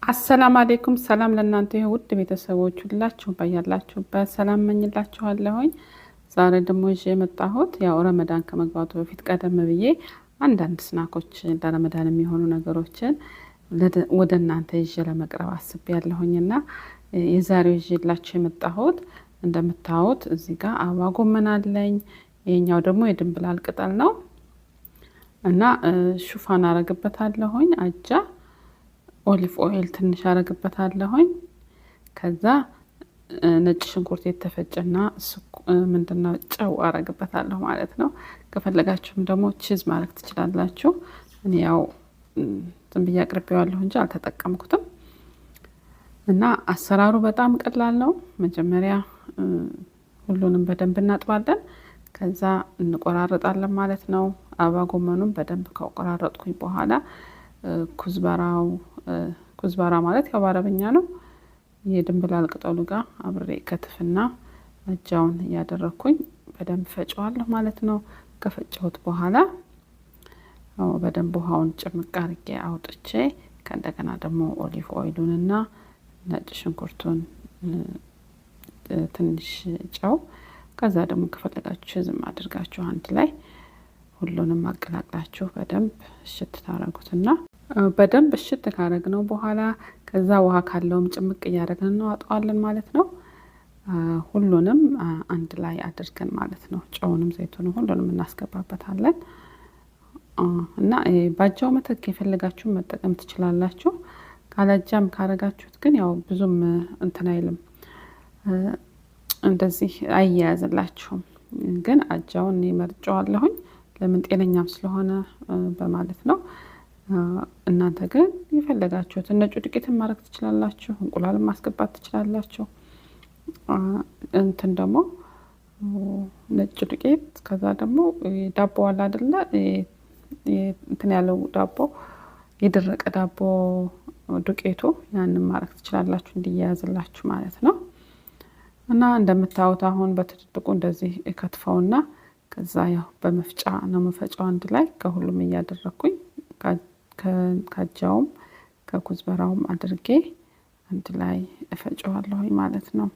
አሰላም አሌይኩም፣ ሰላም ለእናንተ ይሁን ውድ ቤተሰቦች ሁላችሁ ባያላችሁበት ሰላም መኝላችኋለሁኝ። ዛሬ ደግሞ ይዤ የመጣሁት ያው ረመዳን ከመግባቱ በፊት ቀደም ብዬ አንዳንድ snack ኦች ለረመዳን የሚሆኑ ነገሮችን ወደ እናንተ ይዤ ለመቅረብ አስቤያለሁኝና የዛሬው ይዤላችሁ የመጣሁት እንደምታዩት እዚህ ጋር አበባ ጎመን አለኝ። ይሄኛው ደግሞ የድንብላል ቅጠል ነው እና ሹፋን አረግበታለሁኝ፣ አጃ፣ olive oil ትንሽ አረግበታለሁኝ። ከዛ ነጭ ሽንኩርት የተፈጨና ምንድነው ጨው አረግበታለሁ ማለት ነው። ከፈለጋችሁም ደግሞ cheese ማድረግ ትችላላችሁ። እኔ ያው ዝም ብዬ አቅርቤዋለሁ እንጂ አልተጠቀምኩትም። እና አሰራሩ በጣም ቀላል ነው። መጀመሪያ ሁሉንም በደንብ እናጥባለን። ከዛ እንቆራረጣለን ማለት ነው። አበባ ጎመኑን በደንብ ከቆራረጥኩኝ በኋላ ኩዝበራው፣ ኩዝበራ ማለት ያው በአረበኛ ነው። የድንብላል ቅጠሉ ጋር አብሬ ከትፍና አጃውን እያደረግኩኝ በደንብ ፈጨዋለሁ ማለት ነው። ከፈጨሁት በኋላ በደንብ ውሃውን ጭምቅ አርጌ አውጥቼ ከእንደገና ደግሞ olive oil ኡንና ነጭ ሽንኩርቱን፣ ትንሽ ጨው፣ ከዛ ደግሞ ከፈለጋችሁ ዝም አድርጋችሁ አንድ ላይ ሁሉንም አቀላቅላችሁ በደንብ እሽት ታረጉትና በደንብ እሽት ካረግነው በኋላ ከዛ ውሃ ካለውም ጭምቅ እያደረግን እናዋጠዋለን ማለት ነው። ሁሉንም አንድ ላይ አድርገን ማለት ነው። ጨውንም ዘይቱንም ሁሉንም እናስገባበታለን እና ባጃው ምትክ የፈለጋችሁን መጠቀም ትችላላችሁ። ካላጃም ካረጋችሁት ግን ያው ብዙም እንትን አይልም፣ እንደዚህ አይያያዝላችሁም። ግን አጃውን እኔ መርጨዋለሁኝ፣ ለምን ጤነኛም ስለሆነ በማለት ነው። እናንተ ግን የፈለጋችሁትን ነጩ ዱቄትን ማድረግ ትችላላችሁ። እንቁላልን ማስገባት ትችላላችሁ። እንትን ደግሞ ነጭ ዱቄት፣ ከዛ ደግሞ ዳቦ አለ አይደለ? እንትን ያለው ዳቦ፣ የደረቀ ዳቦ ዱቄቱ፣ ያንን ማድረግ ትችላላችሁ እንዲያያዝላችሁ ማለት ነው። እና እንደምታዩት አሁን በትልልቁ እንደዚህ ከትፈውና ከዛ ያው በመፍጫ ነው መፈጫው፣ አንድ ላይ ከሁሉም እያደረግኩኝ ካጃውም ከኩዝበራውም አድርጌ አንድ ላይ እፈጨዋለሁኝ ማለት ነው።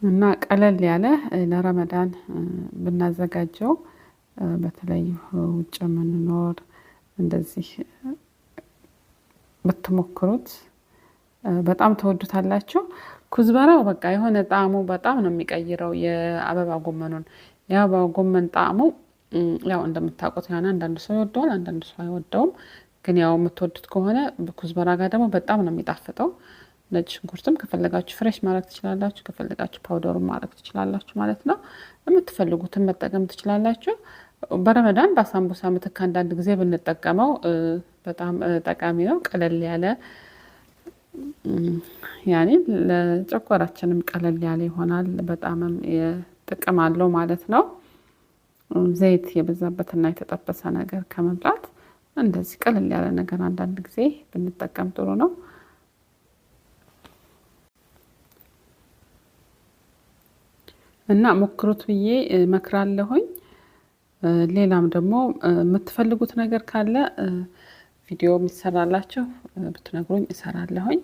እና ቀለል ያለ ለረመዳን ብናዘጋጀው፣ በተለይ ውጭ የምንኖር እንደዚህ ብትሞክሩት በጣም ተወዱታላችሁ። ኩዝበራው በቃ የሆነ ጣዕሙ በጣም ነው የሚቀይረው የአበባ ጎመኑን። የአበባ ጎመን ጣዕሙ ያው እንደምታውቁት የሆነ አንዳንድ ሰው ይወደዋል፣ አንዳንድ ሰው አይወደውም። ግን ያው የምትወዱት ከሆነ ኩዝበራ ጋር ደግሞ በጣም ነው የሚጣፍጠው። ነጭ ሽንኩርትም ከፈለጋችሁ fresh ማድረግ ትችላላችሁ፣ ከፈለጋችሁ powder ኡን ማድረግ ትችላላችሁ ማለት ነው። የምትፈልጉትን መጠቀም ትችላላችሁ። በረመዳን በአሳምቡሳ ምትክ አንዳንድ ጊዜ ብንጠቀመው በጣም ጠቃሚ ነው። ቀለል ያለ፣ ያኔ ለጨጓራችንም ቀለል ያለ ይሆናል። በጣምም ጥቅም አለው ማለት ነው። ዘይት የበዛበትና የተጠበሰ ነገር ከመብላት እንደዚህ ቀለል ያለ ነገር አንዳንድ ጊዜ ብንጠቀም ጥሩ ነው። እና ሞክሩት ብዬ እመክራለሁኝ። ሌላም ደግሞ የምትፈልጉት ነገር ካለ ቪዲዮ የሚሰራላችሁ ብትነግሩኝ እሰራለሁኝ።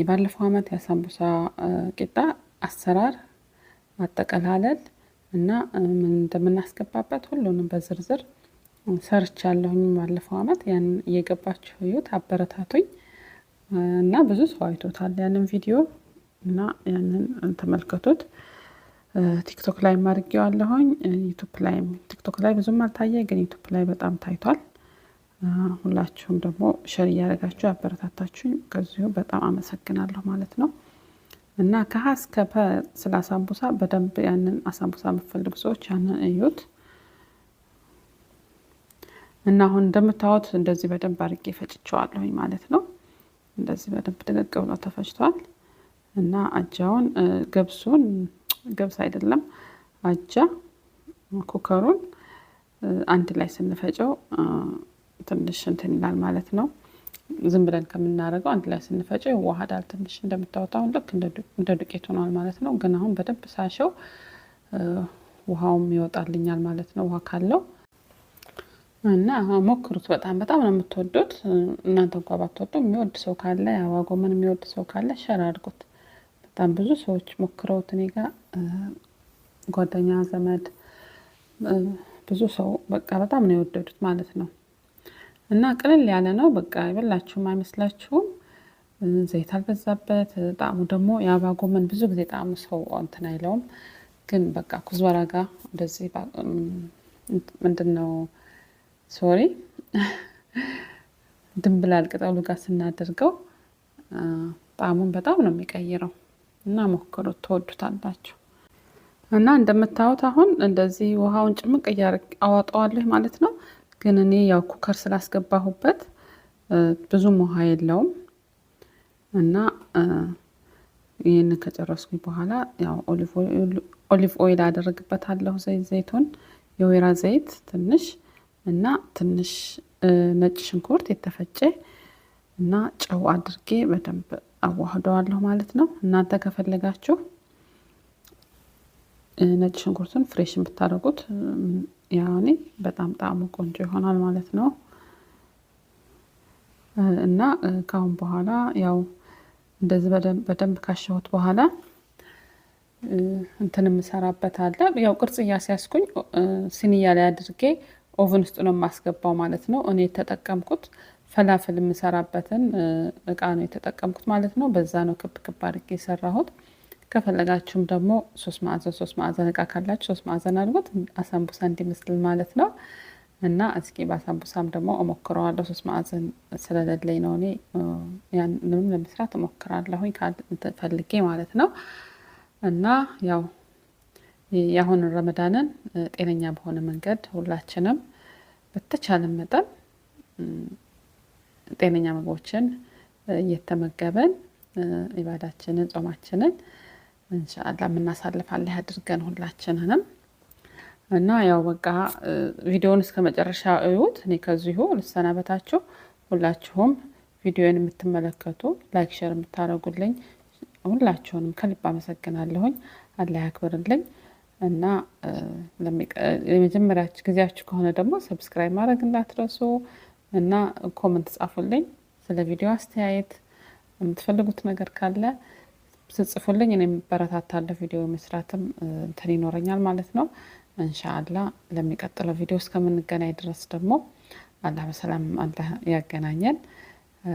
ባለፈው አመት የሳምቡሳ ቂጣ አሰራር፣ አጠቀላለል እና ምን እንደምናስገባበት ሁሉንም በዝርዝር ሰርቻለሁኝ ባለፈው አመት። ያንን እየገባችሁ እዩት፣ አበረታቱኝ። እና ብዙ ሰው አይቶታል ያንን ቪዲዮ፣ እና ያንን ተመልከቱት። ቲክቶክ ላይ አድርጌዋለሁኝ፣ ዩቱብ ላይም። ቲክቶክ ላይ ብዙም አልታየ፣ ግን ዩቱብ ላይ በጣም ታይቷል። ሁላችሁም ደግሞ share እያደረጋችሁ አበረታታችሁኝ ከዚሁ በጣም አመሰግናለሁ ማለት ነው። እና ከሀ እስከ ፐ ስለ አሳምቡሳ በደንብ ያንን አሳምቡሳ የምትፈልጉ ሰዎች ያንን እዩት። እና አሁን እንደምታዩት እንደዚህ በደንብ አድርጌ ፈጭቸዋለሁኝ ማለት ነው። እንደዚህ በደንብ ድቅቅ ብሎ ተፈጭቷል። እና አጃውን፣ ገብሱን፣ ገብስ አይደለም አጃ፣ ኩከሩን አንድ ላይ ስንፈጨው ትንሽ እንትን ይላል ማለት ነው። ዝም ብለን ከምናደርገው አንድ ላይ ስንፈጨው ይዋሃዳል ትንሽ። እንደምታዩት አሁን ልክ እንደ ዱቄት ሆኗል ማለት ነው። ግን አሁን በደንብ ሳሸው ውሃውም ይወጣልኛል ማለት ነው። ውሃ ካለው እና ሞክሩት። በጣም በጣም ነው የምትወዱት። እናንተ እንኳ ባትወዱ የሚወድ ሰው ካለ፣ የአበባ ጎመን የሚወድ ሰው ካለ share አድርጉት። በጣም ብዙ ሰዎች ሞክረውት እኔ ጋ ጓደኛ፣ ዘመድ፣ ብዙ ሰው በቃ በጣም ነው የወደዱት ማለት ነው። እና ቅልል ያለ ነው። በቃ የበላችሁም አይመስላችሁም። ዘይት አልበዛበት። ጣዕሙ ደግሞ የአበባ ጎመን ብዙ ጊዜ ጣዕሙ ሰው እንትን አይለውም፣ ግን በቃ كزبرة ጋር እንደዚህ ምንድን ነው፣ sorry፣ ድንብላል ቅጠሉ ጋር ስናደርገው ጣዕሙን በጣም ነው የሚቀይረው። እና ሞክሩት፣ ትወዱታላችሁ። እና እንደምታዩት አሁን እንደዚህ ውሃውን ጭምቅ እያደረግ አዋጠዋለሁ ማለት ነው። ግን እኔ ያው cooker ስላስገባሁበት ብዙም ውሃ የለውም። እና ይህንን ከጨረስኩኝ በኋላ ያው olive oil አደርግበታለሁ። ዘይት ዘይቱን፣ የወይራ ዘይት ትንሽ እና ትንሽ ነጭ ሽንኩርት የተፈጨ እና ጨው አድርጌ በደንብ አዋህደዋለሁ ማለት ነው። እናንተ ከፈለጋችሁ ነጭ ሽንኩርቱን fresh ን ብታደርጉት ያኔ በጣም ጣዕሙ ቆንጆ ይሆናል ማለት ነው። እና ካሁን በኋላ ያው እንደዚህ በደንብ ካሸሁት በኋላ እንትን የምሰራበት አለ። ያው ቅርጽ እያስያዝኩኝ ሲኒያ ላይ አድርጌ oven ውስጥ ነው የማስገባው ማለት ነው። እኔ የተጠቀምኩት ፈላፍል የምሰራበትን እቃ ነው የተጠቀምኩት ማለት ነው። በዛ ነው ክብ ክብ አድርጌ የሰራሁት። ከፈለጋችሁም ደግሞ ሶስት ማዕዘን ሶስት ማዕዘን እቃ ካላችሁ ሶስት ማዕዘን አድርጉት፣ አሳምቡሳ እንዲመስል ማለት ነው። እና እስኪ በአሳምቡሳም ደግሞ እሞክረዋለሁ። ሶስት ማዕዘን ስለሌለኝ ነው እኔ፣ ያንንም ለመስራት እሞክራለሁኝ ፈልጌ ማለት ነው። እና ያው የአሁኑን ረመዳንን ጤነኛ በሆነ መንገድ ሁላችንም በተቻለ መጠን ጤነኛ ምግቦችን እየተመገበን ኢባዳችንን፣ ጾማችንን እንሻአላ የምናሳልፍ አላህ ያድርገን ሁላችንንም። እና ያው በቃ ቪዲዮውን እስከ መጨረሻ እዩት። እኔ ከዚሁ ልሰናበታችሁ። ሁላችሁም ቪዲዮን የምትመለከቱ፣ like፣ share የምታደርጉልኝ ሁላችሁንም ከልብ አመሰግናለሁኝ። አላህ ያክብርልኝ። እና የመጀመሪያ ጊዜያችሁ ከሆነ ደግሞ subscribe ማድረግ እንዳትረሱ እና comment ጻፉልኝ። ስለ ቪዲዮ አስተያየት የምትፈልጉት ነገር ካለ ስትጽፉልኝ እኔም በረታታለሁ፣ ቪዲዮ መስራትም እንትን ይኖረኛል ማለት ነው። እንሻአላ ለሚቀጥለው ቪዲዮ እስከምንገናኝ ድረስ ደግሞ አላህ በሰላም አላህ ያገናኘን።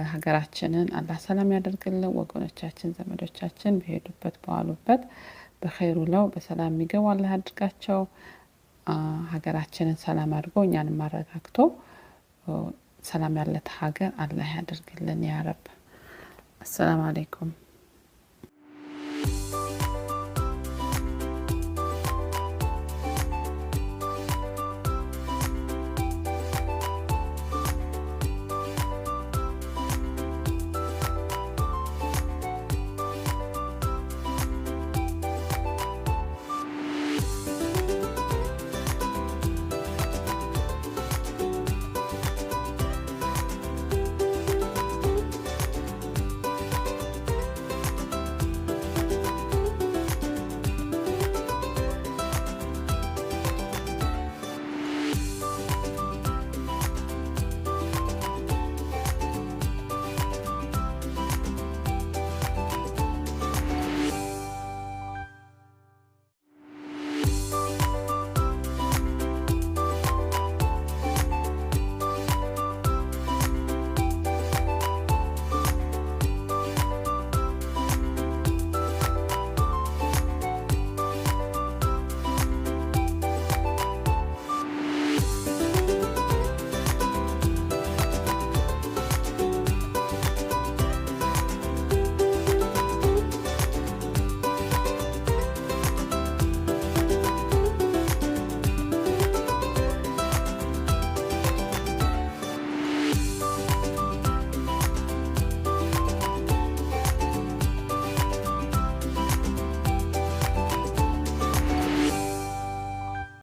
ሀገራችንን አላህ ሰላም ያደርግልን። ወገኖቻችን፣ ዘመዶቻችን በሄዱበት በዋሉበት በኸይር ውለው በሰላም የሚገቡ አላህ ያድርጋቸው። ሀገራችንን ሰላም አድርጎ እኛንም አረጋግቶ ሰላም ያለት ሀገር አላህ ያደርግልን ያ ረብ። አሰላሙ አለይኩም።